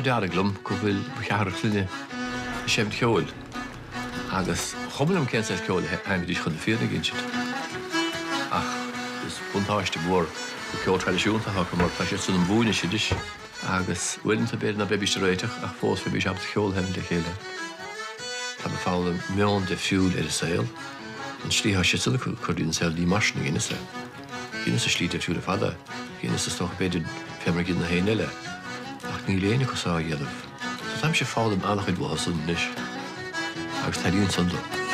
t-ádh dearg liom go bhfuil mo cheathrar clainne ag seinnt ceoil agus chuma liom cén saghas ceoil a sheinnfidís chun na fírinne a insint. Ach is buntáiste mór gur ceol traidisiúnta atá acu mar tá siad san im mhúineadh anois agus uaireanta b'fhéidir ná beimís ag réiteach ach fós bheimís ábalta ceol a sheinnt le chéile. Táim ag foghlaim meon difriúil ar an saol, an tslí atá siadsan ag cur den saol ní mar sin a dheineas é. Dheineas-sa slí difriúil ar fad é. Dheineas is dócha b'fhéidir fé mar a dhein na héinne eile. Ach níl éinne acu á dhéanamh. So táimse ag foghlaim an-chuid uathu san anois. Agus taitníonn san liom.